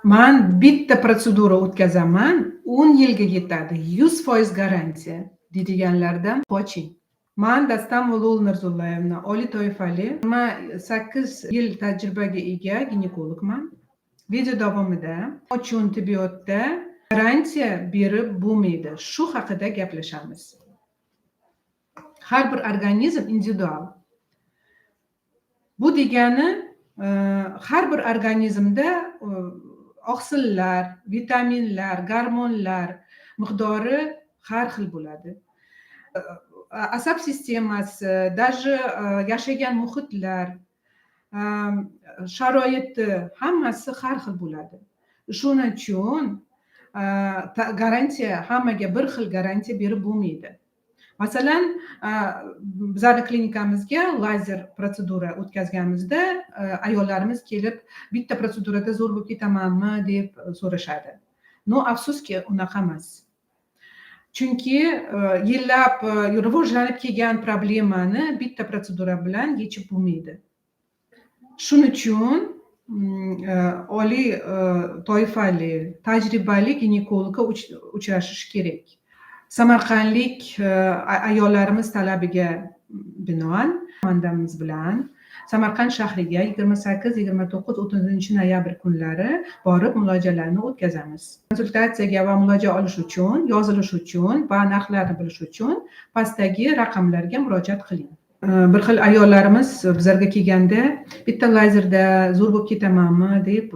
"Man bitta protsedura o'tkazaman, 10 yilga yetadi, 100% garantiya", deydiganlardan qoching. Man Dastan Lola Narzullayevna, oliy toifali, 28 yil tajribaga ega ginekologman. Video davomida uchun tibbiyotda garantiya berib bo'lmaydi, shu haqida gaplashamiz. Har bir organizm individual. Bu degani har bir organizmda oqsillar, vitaminlar, gormonlar miqdori har xil bo'ladi. Asab sistemasi, даже yashagan muhitlar sharoiti, hammasi har xil bo'ladi. Shuning uchun garantiya, hammaga bir xil garantiya berib bo'lmaydi. Masalan, bizlarni klinikamizga lazer protsedura o'tkazganimizda ayollarimiz kelib, "Bitta protsedurada zo'r bo'lib ketamanmi?" deb so'rashadi. Но afsuski, unaqa emas, chunki yillab rivojlanib kelgan problemani bitta protsedura bilan yechib bo'lmaydi. Shuning uchun oliy toifali, tajribali ginekologga uchrashish kerak. Samarqandlik ayollarimiz talabiga binoan komandamiz bilan Samarqand shahriga 28, 29, 30 noyabr kunlari borib muolajalarni o'tkazamiz. Konsultatsiyaga va muolaja olish uchun, yozilish uchun va narxlarni bilish uchun pastdagi raqamlarga murojaat qiling. Bir xil ayollarimiz bizlarga kelganda, "Bitta lazerda zo'r bo'lib ketamanmi?" deb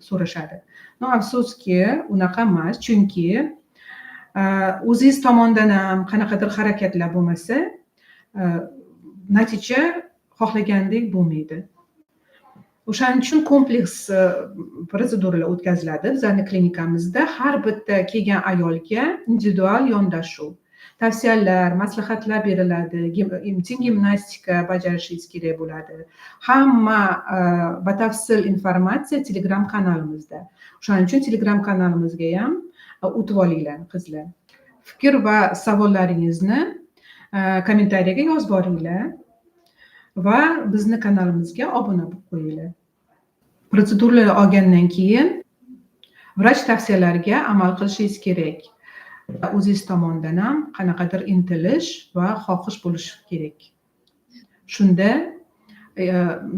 so'rashadi. Но afsuski, unaqa emas, chunki o'zingiz tomonidan ham qanaqadir harakatlar bo'lmasa, natija xohlagandek bo'lmaydi. O'shaning uchun kompleks protseduralar o'tkaziladi bizlarni klinikamizda. Har bitta kelgan ayolga individual yondashuv, tavsiyalar, maslahatlar beriladi. Intim gimnastika bajarishingiz kerak bo'ladi. Hamma batafsil informatsiya Telegram kanalimizda. O'shaning uchun Telegram kanalimizga ham o'tib olinglar, qizlar. Fikr va savollaringizni kommentariyaga yozib boringlar va bizni kanalimizga obuna bo'lib qo'yinglar. Protseduralar olgandan keyin vrach tavsiyalariga amal qilishingiz kerak. O'zingiz tomonidan ham qanaqadir intilish va xohish bo'lishi kerak. Shunda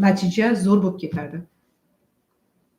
natija zo'r bo'lib ketadi.